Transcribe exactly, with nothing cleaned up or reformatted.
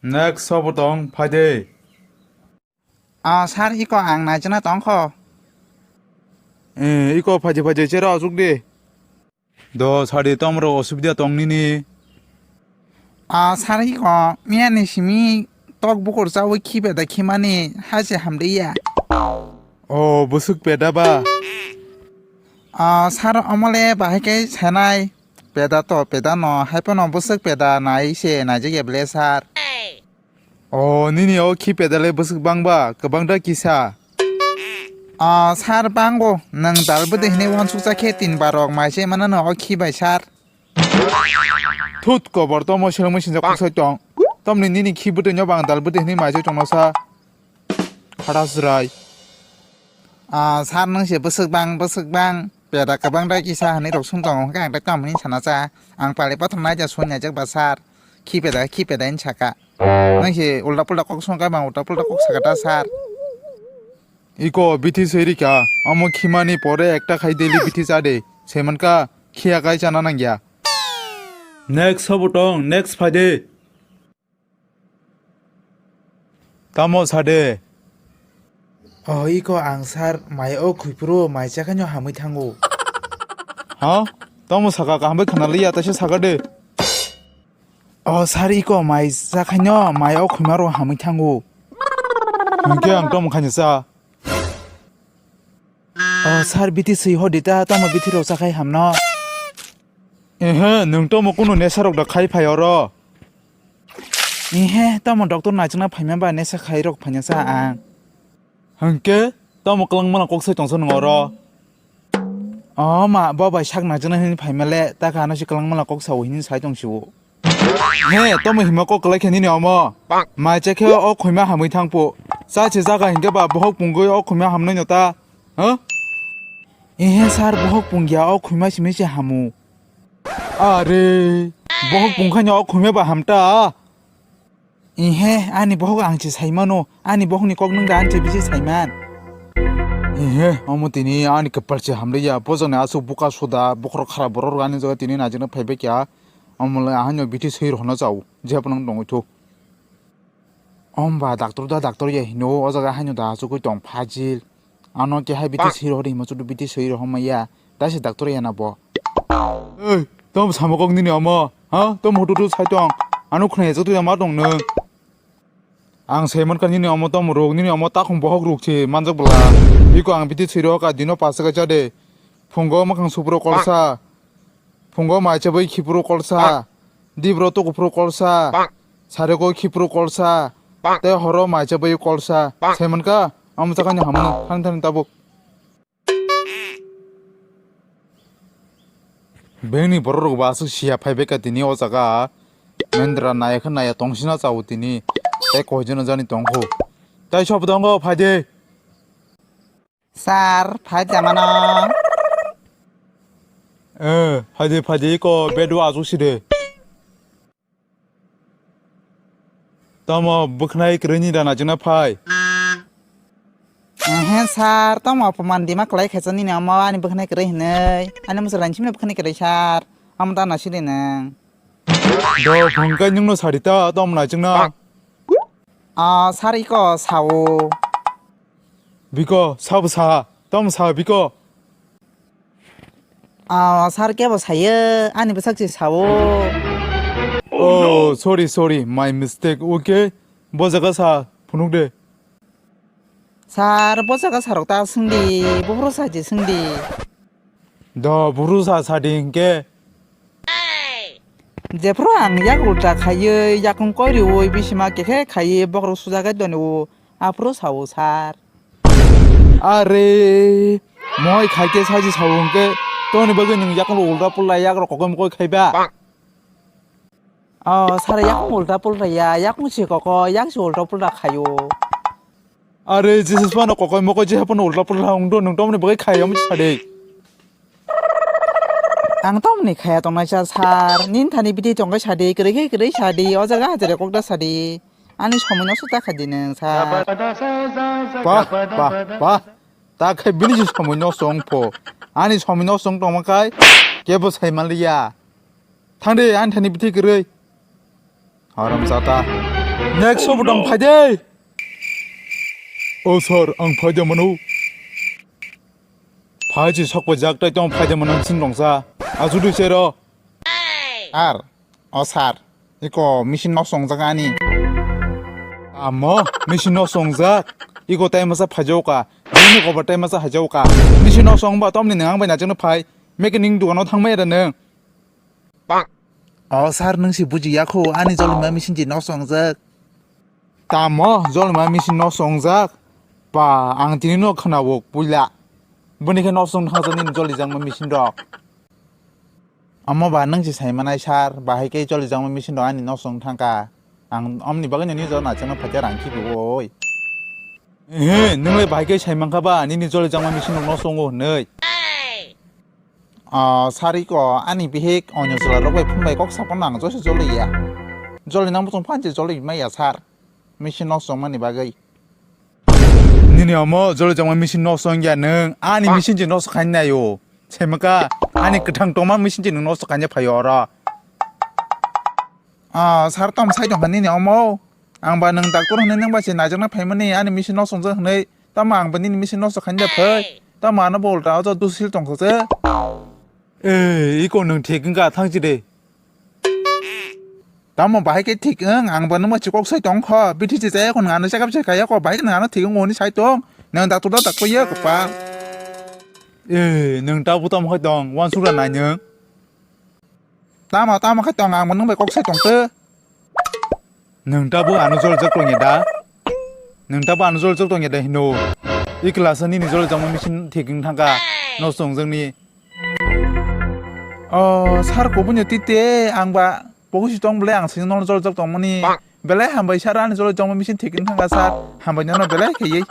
Next sobo tong, phaide. Ah, sir, iko ang naijana tongkho. Eh, iko phaide phaide chero asuk de. Do sadi tomro osubida tong nini. Ah, sir, iko miyani simi tok bukur chawi khibe da khimani haise hamde ya. Oh, busuk peda ba. Ah, sir, omole bahai kai sanai. Peda to, peda no, hai pono bwswk peda nai se naijak ya bele sir. O, nini o khi peda le bwswk bang ba, kwbang da kisa. O, sir bango, nwng dal bwdwi hinwi wansuksa khe tin barok mai se manano o khi bai sir. Thut kobor tomo selengmai sinjak kusai tong. Tomni nini khi bwdwi no bang dal bwdwi hinwi mai se tongno sa. Khada srai. Ah, sir, nwng se bwswk bang, bwswk bang, peda kwbang da kisa hinwi rok sung tongo, hwnkhe ang da tamo hinwi sana cha. Ang pali pathor naija sui naijak ba, sir. Khi peda, khi peda hinwi saka. Nwng se ulta pulta kok song kha, bang ulta pulta kok saka da, sir. Iko bithi swi rikha, omo khimani pore ekta khai daily bithi cha de. Saimankha, khiya kai chana nangya. Next sobo tong, next phaide. Tamo sade? Oh, iko ang sir, mai o khuipuro mai chakhaino hamwi thango. Ha? Tamo saka kaham bai khna liya, taisa saka de. Oh, sir, iko mai chakhaino mai o khuimaro hamwi thango. Hwnkhe ang tamo khaino cha. Oh, sir, bithi swi hodi ta, tamo bithi rok chakhai hamno. Ehe, nwng tamo kunu nesa rok da khai phai oro. Ehe, tamo doctor naijwkna phaima ba nesa khai rok phaina cha ang. Hwnkhe, tamo kwlwng mala kok sai tongsa nwng oro? Oh, ma, bo bai sak naijwkna hinwi phaima le, ta kha ano si kwlwng mala kok sao hinwi sai tong sio. He, tamo hima kok kwlai khe nini omo? Mai cha khe o khuima hamwi thang po. Cha se jaga hinkhe ba bohok pungwi o khuima hamnai no ta. Ha? Ehe sir, bohok pungya o khuima simi se hamu. Are, bohok pungkha no o khuima ba hamta. Ehe, ani bohok ang se saimano. Ani bohokni kok nung da ang se bisi saiman. Ehe, omo tini ani kwpal se hamliya. Bojoni aswk buka suda, bokhorok khara borok rok ani jaga tini naijwkna phaibai kha. Omo le ahaino bithi swi rwhorna chao, jebo nang tongwi thu. Om ba doctor da doctor ya hino, o jaga haino da achugwi tong phajil. Ano kehai bithi swi rwhor himo chudu bithi swi rwhorma ya, da se doctor ya na bo. Ei, tom samo kok nini omo, ha? Tom hutu tu sai tong, ano khna ya chudu ya ma tong nung. Ang saimankha nini omo tamo rok, nini omo takhum bohok rok se manjak bwla. Biko ang bithi swi rwkha dino pash taka cha de. Phungo mwkhang suphuru kolsa. Phungo mai chabai khiphuru kolsa. Dibro tukuphuru kolsa. Sariko khiphuru kolsa. Tei horo mai chabai kolsa. Saimankha omo chakani hamano thani thani tabuk. Bengni borok rok ba aswk siya phai beka tini o jaga. Mendra naya khe naya tongsina chao tini. Tei koijono jani tongkho. Tai sob tongo phaide. Sir, phai jamano. Eh, phaide phaide ko bedu aswk side. Tamo bwkhnai kwrwini da naijwkna phai? Ehe, sir, tamo apoman dima kwlai khaisa nini omo ani bwkhnai kwrwi hinwi. Ani muchung raini simi bwkhnai kwrwi, sir. Omo da nasidi nwng. Do phungkai nwngno sarita, tamo naijwkna? Ah, sir, iko sao. Biko, sabo sa, tamo sa, biko. Ah, sir, kebo sayo, ani bwsak se sao. Oh, sorry, sorry, my mistake, okay? Bo jaga sa, phunuk de. Sir, bo jaga sarok ta swngdi, buphuru sa je swngdi. Do, buphuru sa sadi hinkhe. Jephuru ang yak ulta khaiwi, yakung koi riwi, bisima kekhe khaiwi, bokrok sujagai donio, aphuru sao, sir. Are, moi khaikhe saji sao hwnkhe, toni bagwi nwng yakung ulta pulla yakrok kokoi mokoi khaiba? Oh, sir, yakung ulta pulta ya, yakung si koko, yak si ulta pulta khayo. Are, Jesus mano kokoi mokoi je hapano ulta pulta wngdo, nwng tomni bagwi khayo mui sadi. Ang tomni khaya tongnaisa, sir, nin thani bidi tongkai sadi, kwrwi khe kwrwi sadi, o jaga hajare kokda sadi. Ani somoi no suta khaidi nwng, sir. Ba, ba, ba. Ta khe bini je somoi nosto wng pho. Ani somoi nosto wng tongma khai kebo sai manliya. Thang de, ani thani bithi kwrwi. Haram jata. Next sobo dong phai de. O sir, ang phai de mano. Phai si sok pai jak tai tong phai de mano sing dong sa. Asu dui sero. Ar, o sir, iko machine nok song jak ani. Amo, machine nok song jak. Iko tai masa phai jak ka. Bini kobo tai masa hai jak ka. Machine nok song ba tom ni nang bai na jeng phai. Mechanic dukano thang mai da nang. O sir, nwng si buji ya kho, ani jolima machine si nok song jak. Tamo jolima machine nok song jak? Ba, ang tini no khwnawo puila. Boni khe nok song thang jak nini joli jakma machine rok. Amo ba nwng si sai manai sir, bahai khe joli jakma machine rok ani nok song thang ka. Ang omni bagwi nini jol na chengma phaikhe rang khibi oi. Ehe, nwng le bahai khe sai mankha ba nini joli jakma machine rok nok songo hwnwi. Ah, sir iko, ani bihik onyo chwla rok bai phone bai kok saphano ang joso joli ya. Joli nang bwsong phan se joli mai ya sir. Machine nok song mani bagwi. Nini omo joli jakma machine nok song ya nwng, ani machine je nok song khaini nayo. Semaka, ani kwthang tongma machine je nwng nok song khaini phaio oro. Ah, sir tom sai tong nini omo. Ang ba nwng doctor hwnwi nwng bai se naijakna phaimani ani machine nok song jak hwnwi. Tamo ang ba nini machine nok song khaini da phai. Tamo ano bo ulta o dusil tong kho se. Eh, iko nwng thik wngkha, thang si de. Tamo bahai khe thik wng, ang ba nwng ba chikok sai tong kho, bithi se chaya kho, nwng ano chekap se kaya kho, bahai khe nwng ano thik wng hwnwi sai tong, nwng doctor da tak kho ye kho pa. Eh, nwng ta butam khai tong, uansuk ra nai nwng. Tamo, tamo khai tong, ang ba nwng bai kok sai tong te. Nwng tabuk ano jol jak tongya da? Nwng tabuk ano jol jak tongya da hino? I class nini jol jakma machine thik wng thangkha. No song jangni. O, sir kubuni tite ang ba pokusi tong bole ang sini nono jol jak tongmani. Belai hambai sir ani jol jakma machine thik wng thangkha sir. Hambai nono belai khaiwi.